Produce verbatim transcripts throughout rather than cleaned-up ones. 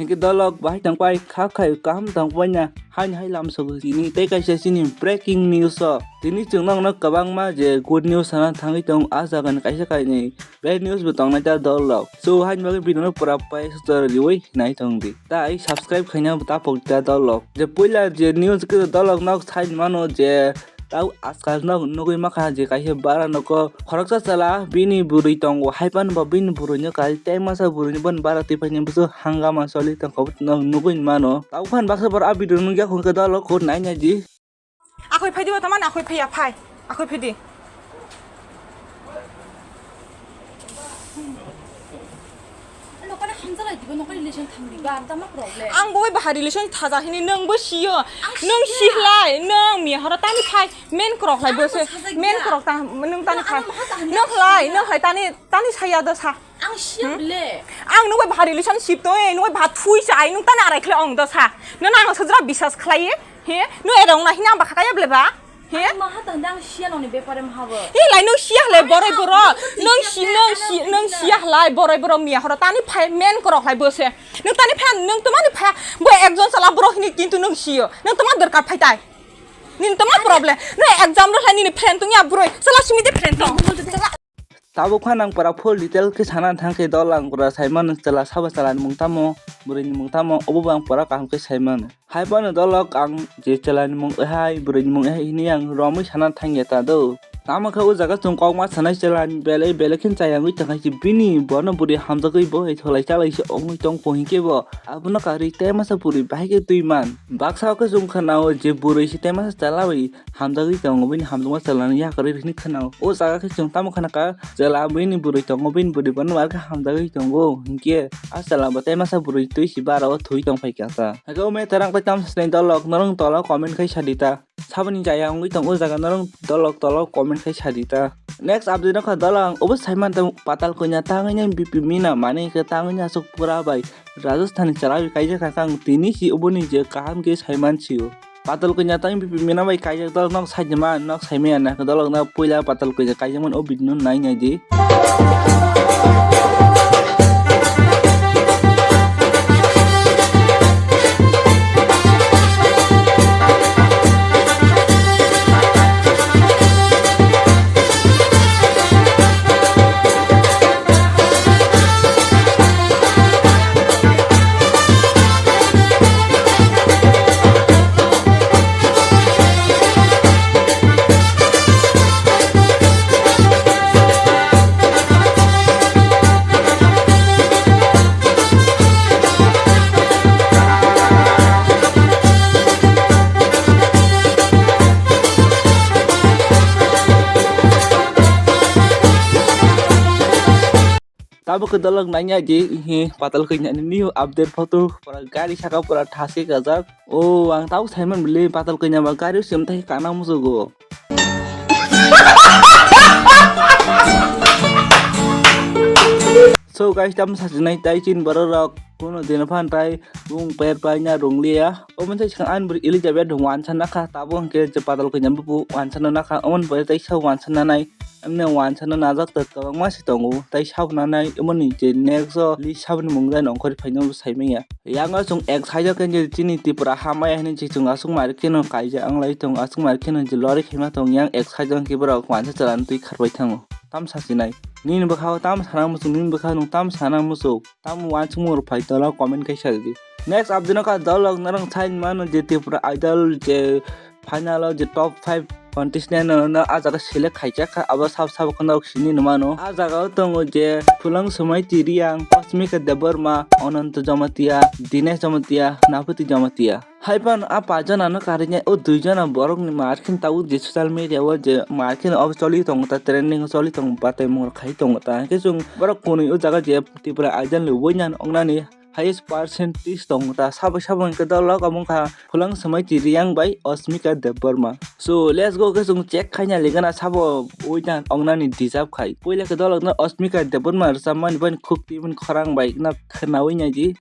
Hinkhe dolok bahai tongpai kha khai kaham tongpai na haini hai lam sogo tini tei kaisa chini breaking news o. Tini chwng nokno kwbangma je good news sana thangwi tong a jaga ni kaisa kainwi bad news bo tongnai ta dolok. So haini bagwi video no pura pai sotoro riwi nai tong di. Tai subscribe khaina bo ta pok ta dolok. Je puila je news khe dolok nok sai mano je tau askal no nugwi makha je kaisa bara noko khoroksa chala bini bwrwi tongo, hai phano bo bini bwrwino kari tei masa bwrwino bono bara twi phaini bwswk hangama choli tongkha bo no nugwi mano. Tau phano baksa borok a video nukya hwnkhe dolok kho nai nai di. Akhoi phai di bo tamani akhoi phai ya phai. Akhoi phai di. Nokani hamjalai diba, nokani relation thang diba, ang tama problem. Ang bo bai bahai relation thaja hini, nwng bo sio. Ang Nwng sio. Sihlai, nwng miya horo tani phai, men krok lai Ang bo se, bo sajak men ya. Krok ta, nwng tani Ang phai. Ang maha tahani Nwng ang hlai, siya. Nwng hlai tani, tani saya do sa. Ang siya Hmm? Bele. Ang nwng bai bahai relationship to, eh, nwng bai bahai thui sa, ai nwng tani arai khle ong do sa. Nwng ang sajra bisas khlai, eh? He? Nwng erong na hini ang bakha kaya bele ba? He? Ang maha tahani ang siya noni bepare maha bo. He lai nwng siya hlai borai boro. Ang Nwng si, siya nwng si, hlai, nwng ang siya hlai borai boro miya horo tani phai men krok hlai bo se. Nwng tani phai, nwng tamani phai, bo ekjon sala borok hini kintu nwng sio. Nwng tama dorkar phai tai. Nini tama problem. Nwng exam rok hlai nini friend tong ya boroi. Sala simi de friend tong. Tabuk phan ang pura full detail khe sana thang khe dol ang pura sai mano chwla sabo chwla ni mung tamo, bwrwi ni mung tamo, obo bo ang pura kaham khe sai mano. Hai phano dolok ang je chwla ni mung hai, bwrwi ni mung hai hwnwi ang romwi sana thang ya ta do. Tamo khe o jaga chwng kok ma sanai chwla ni belai belai khe chayangwi tongkha khe bini bono bwrwi hamjagwi bo hai tholai chalai se ongwi tong kho hinkhe bo abono karwi tei masa bwrwi bahai khe twi man. Baksa o khe chwng khna o je bwrwi se tei masa chwla bai hamjagwi tongo, bini hamjakma chwla ni yakarwi hwnwi khna o. O jaga khe chwng tamo khna kha chwla bini bwrwi tongo, bini bwrwi bono bar khe hamjagwi tongo hinkhe a chwla bo tei masa bwrwi twi si bara o thwi tong phai kha ta. Hakhe o me terang bai tamo sanai dolok norok tola comment khai sa di ta. Saboni jaya wngwi tong o jaga norok dolok tolok comment khai sa di ta. Next update no kha dolok obo sai man tong patal kanya tangwi nai B P Mina mane khe tangwi nai aswk pura bai Rajasthan ni chwla bai kaijak kha kang tini si oboni je kaham khe sai man sio. Patal kanya tang B P Mina bai kaijak dolok nok sai di man nok sai maya na dolok no puila patal kanya kaijak man o video no nai nai di. Tabuk khe dolok nanya di, he, patal kanya ni new update photo, pura gari saka pura thasi kajak. O, ang tabuk saiman bili patal kanya ba gari sim thai kana musugo. So guys, tam sajinai tai chin borok rok kuno dino phan tai bung per pai na rung liya. O mensai sikang an bri Elizabeth wansa nakha tabuk hwnkhe je patal kanya bubu wansa nakha, o mon bai tai sa wansa nanai. Emne wansa no najak ta kwbangma se tongo, tai sabna nai emoni je next o li sabni mung jai nongkhor phaino sai manya. Yang o chwng excited khe je chini Tripura hamaya hinwi je chwng aswk mari kheno kaijak ang lai tong, aswk mari kheno je lori khaima tong yang excited khe borok wansa chwla twi kharbai thango. Tam sasinai. Nini bwkha o tam sana muchung, nini bwkha o nwng tam sana muchung. Tam wansukmung rok phai tola comment khai sa di. Next update no kha dolok norok sai mano je Tripura Idol je final o je top five contestant no, no, a jaga select khaijak kha, abo sabo sabo kheno sini mano. A jaga o tongo je Phulang Sumaiti Reang, Asmika Debbarma, Ananta Jamatia, Dinesh Jamatia, Napati Jamatia. Hai phano a pajana no karwi nai o dui jona borok ni markhe tabuk je social media o je markhe abo choli tongo ta, trending o choli tongo, batai mung rok khai tongo ta. Hwnkhe chwng borok kwnwi o jaga je Tripura Idol ni winner wngnani highest percentage tong ta sabo sabo hwnkhe dolok omo wngkha Phulang Sumaiti Reang bai Asmika Debbarma. So let's go khe chwng check khaina ligana sabo winner wngnani deserve khai. Puila khe dolokno Asmika Debbarma rwchapmani bai khuk twi mani khorang bai khwnawi naidi.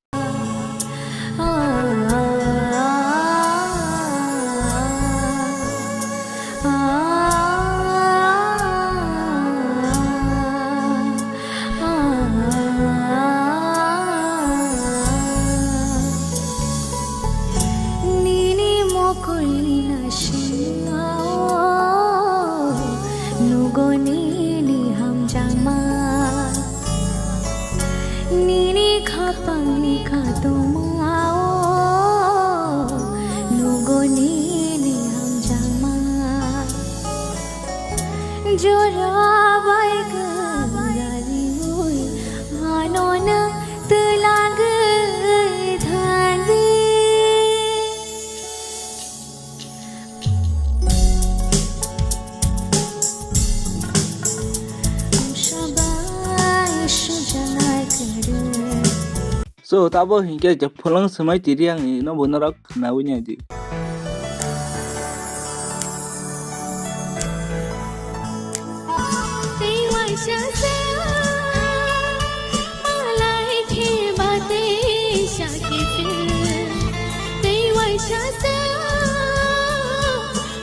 Kha tongmao nugo nini hamjakma. Jora bai kwrariui ano nwng twlagwi thangdi. Sabai sujanai kwrwi. So, tabo hinkhe je phulang swmai tiri ang ni no bo norok khnaui nai di. Tei waisa se malai khe ba tei sa kiphil. Tei waisa se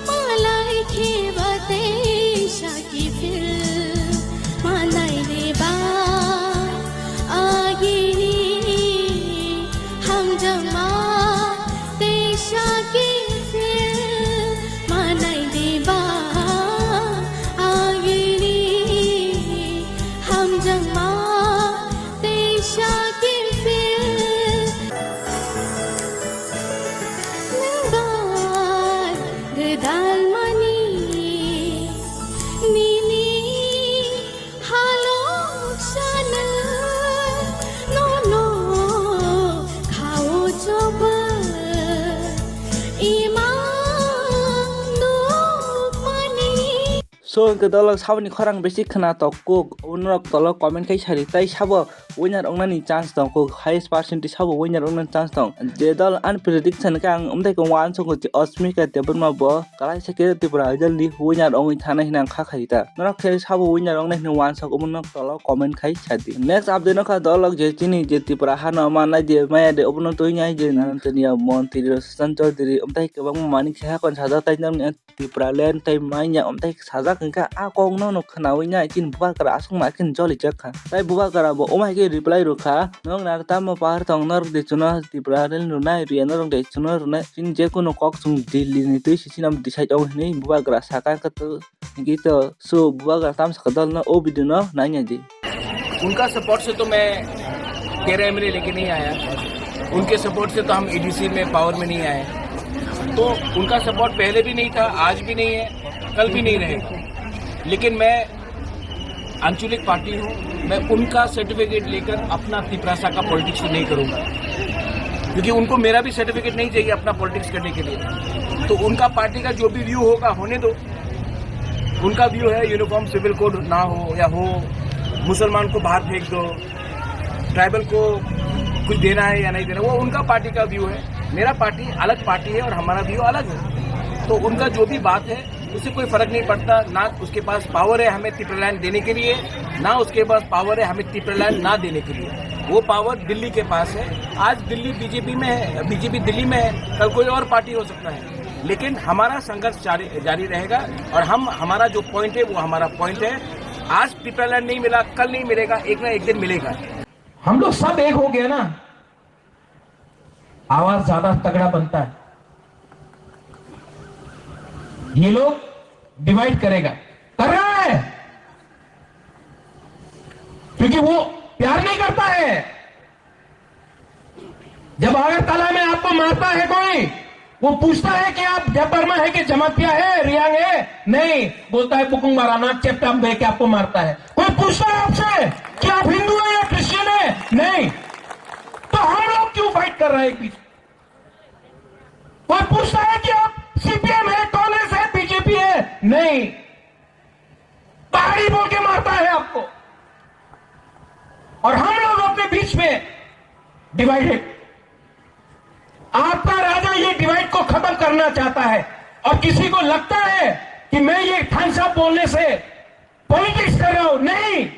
malai khe ba tei sa kiphil. Manai de ba agini hamjakma teisa kiphil. Manai de ba agini hamjakma teisa kiphil. Nwng bai gwdal mani nini halok sana nono khao choba imang nukmani. So, hwnkhe dolok saboni khorang bisi khna tok kuk, obo norok tolo comment khai sadi, tai sabo winner wngnani chance tong kuk, highest percentage sabo winner wngnani chance tong. Je dol ani prediction khe ang umtai khe wansukgo je Asmika Debbarma bo kwlaisa khe Tripura Idol ni winner wngwi thanai hwnwi ang kha khai ta. Norok khe sabo winner wngnai hwnwi wansuk, obo norok tolo comment khai sadi. Next update no kha dolok je chini je Tripura hano mannai je maya de obono twi nai je Nanatoniya Montri Roshan Chaudhary umtai kwbangma manwi khe hakon sajak tai nang Tipraland tai manya umtai sajak hwnkha a kok no no khnaui nai chini bubagra aswk ma khe joli jak kha. Tai bubagra bo umai khe reply rw kha, "Nwng nang tamo pahar tong norok de chuno Tipraland rwnai, rwya norok de chuno rwnai, chini je kunu kok chwng Delhi ni twi si chini decide ong," hinwi bubagra saka khe to. Hingke to, so, bubagra tam sakha dol no, o video no nai nai di. उनका सपोर्ट से तो मैं तेरह एमएलए लेके नहीं आया, उनके सपोर्ट से तो हम एडीसी में पावर में नहीं आए। तो उनका सपोर्ट पहले भी नहीं था, आज भी नहीं है, कल भी नहीं रहेगा। लेकिन मैं आंचलिक पार्टी हूँ, मैं उनका सर्टिफिकेट लेकर अपना तिपरासा का पॉलिटिक्स नहीं करूँगा, क्योंकि उनको मेरा भी सर्टिफिकेट नहीं चाहिए अपना पॉलिटिक्स करने के लिए। तो उनका पार्टी का जो भी व्यू होगा, होने दो। उनका व्यू है यूनिफॉर्म सिविल कोड ना हो या हो, मुसलमान को बाहर फेंक दो, ट्राइबल को कुछ देना है या नहीं देना, वो उनका पार्टी का व्यू है। मेरा पार्टी अलग पार्टी है और हमारा व्यू अलग है। तो उनका जो भी बात है, उससे कोई फर्क नहीं पड़ता। ना उसके पास पावर है हमें तिपरालैंड देने के लिए, ना उसके पास पावर है हमें तिपरालैंड ना देने के लिए। वो पावर दिल्ली के पास है। आज दिल्ली बीजेपी में है, बीजेपी दिल्ली में है, कल कोई और पार्टी हो सकता है। लेकिन हमारा संघर्ष जारी, जारी रहेगा और हम, हमारा जो पॉइंट है, वो हमारा पॉइंट है। आज तिपरालैंड नहीं मिला, कल नहीं मिलेगा, एक ना एक दिन मिलेगा। हम लोग सब एक हो गया ना, आवाज ज्यादा तगड़ा बनता है। ये लोग डिवाइड करेगा, कर रहा है, क्योंकि वो प्यार नहीं करता है। जब अगरतला में आपको मारता है कोई, वो पूछता है कि आप देबबर्मा है कि जमातिया है, रियांग है? नहीं, बोलता है बुकुंग मारा नाक चेपटाम दे के आपको मारता है। कोई पूछता है आपसे कि आप हिंदू है या क्रिश्चियन है? नहीं। तो हम लोग क्यों फाइट कर रहे हैं एक बीच? कोई पूछता है कि आप सीपीएम है, कांग्रेस है, बीजेपी है? नहीं। पहाड़ी बोल के मारता है आपको। और हम लोग अपने बीच में डिवाइडेड। आपका राजा ये डिवाइड को खत्म करना चाहता है। और किसी को लगता है कि मैं ये थान साहब बोलने से पॉलिटिक्स कर रहा हूं, नहीं।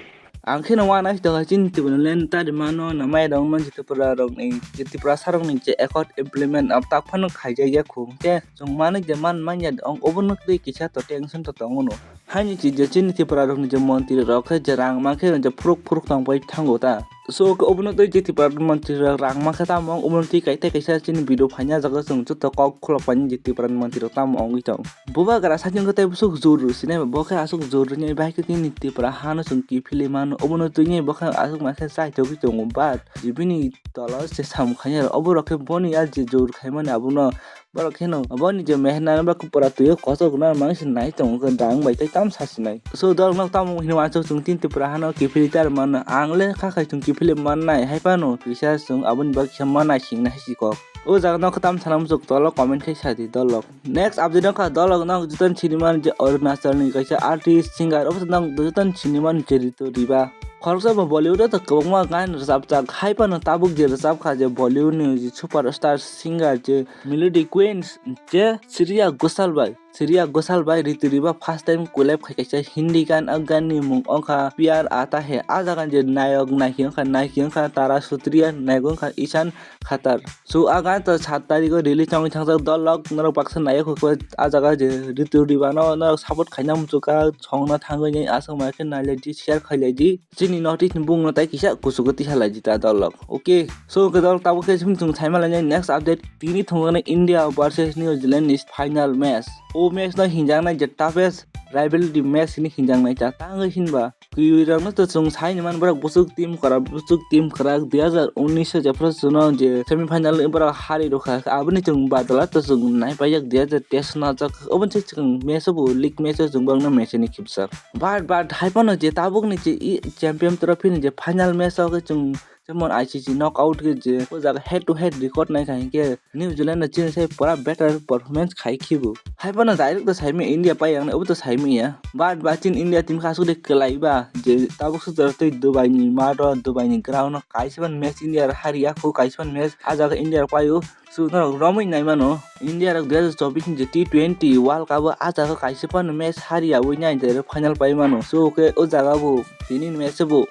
Ang khe no wana hita chini Tipraland tari mano na mai rok no je Tripura rok ni je Tiprasa rok ni je accord implement abo tak phano khaijak ya khung khe chwng mani je man manya ong obo no twi kisa to tension to tongo no. Haini je chini Tripura rok ni je montri rok khe je rang man khe je phuruk phuruk tong pai thango ta. So, obono twi je Tipra mantri rok rang ma khe tamo, obono twi kaitai kaisa chini video phaina jaga chwng joto kok khulok paini je Tipra mantri rok tamo wngwi tong. Bubagra sakhe wngkhe tei bwswk jor rw sinai ba, bo khe aswk jor rwni bai khe chini Tipra hano chwng kiphilwi mano, obono twi bo khe aswk ma khe chaithogwi tongo, but je bini tola se samung khainai rok, oborok khe boni a je jor khaimani abono borok kheno boni je mehnat ba kupura twi o kochok na mang se nai tongo khe dang bai tei tam sa sinai. So, dol nok tamo hino wansuk chwng tin Tipra hano kiphilwi tar mano, ang le kha khai chwng kiphilwi mannai hai phano kisa chwng aboni bagwi khe manai singna hai si kok. O jaga no khe tam sana muchuk tolo comment khai sa di dol lok. Next update wngkha dol lok no joto ni sinimani je Arunachal ni kaisa artist singer, obo no joto ni sinimani je Ritu Riba. Khoroksa bo Bollywood o to kwbangma gan rwchapjak, hai phano tabuk je rwchapkha je Bollywood ni je superstar singer je Melody Queens je Shreya Ghoshal bai. Shreya Ghoshal bai Ritu Riba first time collab khai kaisa Hindi gan, o gan ni mung wngkha Pyar Aata Hai. A jaga je nayok naiki wngkha, naiki wngkha Tara Sutria, nayok wngkha Ishan Khatter. So, a gan to sat tarikh o release wngwi thangjak, dol lok norok baksa nayok khe a jaga je Ritu Riba no norok support khaina muchukha, songna thangwi aswk ma khe nailai di, share khailai di. Chini notice ni bung no tai kisa kuchugo tisa lai di ta dol lok. Okay, so ke dol tabuk khe chwng saima lai next update. Tini thwngjaknai India versus New Zealand ni final match. O match no hinjaknai je toughest rivalry match hinwi hinjaknai ta. Tangwi hinba kwrwi rok no to chwng sai ni man borok bwswk team kwrak, bwswk team kwrak. Dui hazar unis o jephru chwng je semi final ni borok hari rwkha, aboni chwng badala to chwng nai paijak dui hazar teis o najak. Oboni se chwng match o bo league match o chwng borok no match ni khibsa. But, but, hai phano je tabuk ni je i champion trophy ni je final match o khe chwng jemon I C C knockout khe je o jaga head to head record nai kha hinkhe New Zealand no chini sai pura better performance khai khibu. Hai phano direct to saimaya India pai yang obo to saimaya. But, but, chini India team kha aswk de kwlai ba je tabuk swk jora tei Dubai ni mat o, Dubai ni ground o kaisa ban match India hari ya khu, kaisa ban match a jaga India pai o. So, norok romwi nai mano, India rok dui hazar chobbish ni je T twenty World Cup o a jaga kaisa phano match hariyawi nai direct final pai mano. So, khe o jaga bo tini ni match bo.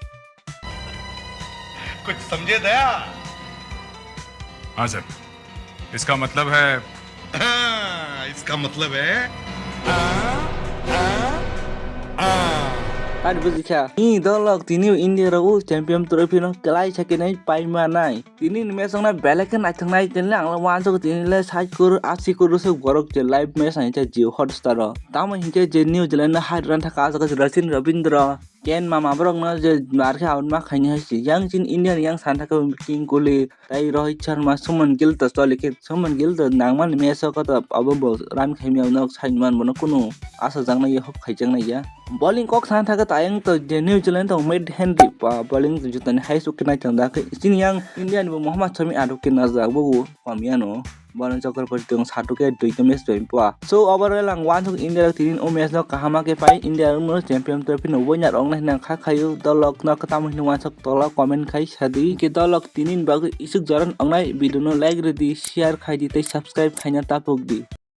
कुछ समझे दया? हाँ सर, इसका मतलब है। हाँ, इसका मतलब है। Tari buji kha. Ni dol lok tini India rok o champion trophy no kwlai sakhe nai pai manai. Tini ni match wngna belai khe naithok nai, tini le ang le wansuk tini le sait crore, asi crore se borok je live match nai cha Jio Hotstar o. Tamo hinkhe je New Zealand no hai rwna thaka aswk Sachin Ravindra, Kane mama borok no je mar khe out ma khaini hai si. Yang chin India ni yang san thaka King Kohli, tai Rohit Sharma, Shubman Gill to choli khe Shubman Gill to nangmani match o koto abo bo run khaimya nok sai man bono kunu asa jaknai ya, hope khaijaknai ya. Bowling kok sana thaka tayang to je New Zealand to Matt Henry ba bowling jutani hai suk khe naithok da khe chini yang India ni bo Mohammad Shami aduk khe najak bo bo pamya no. Bowling chokor pori tong satu khe dui to match bai pua. So overall ang wansuk India rok tini o match no kahama khe pai India rok no champion trophy no winner ong nai hinang kha khayu dol lok no kwtamo hinwi wansuk tola comment khai sadi. Khe dol lok tini ni bagwi isuk joran ong nai video no like rwdi, share khai di tei subscribe khaina tapuk di.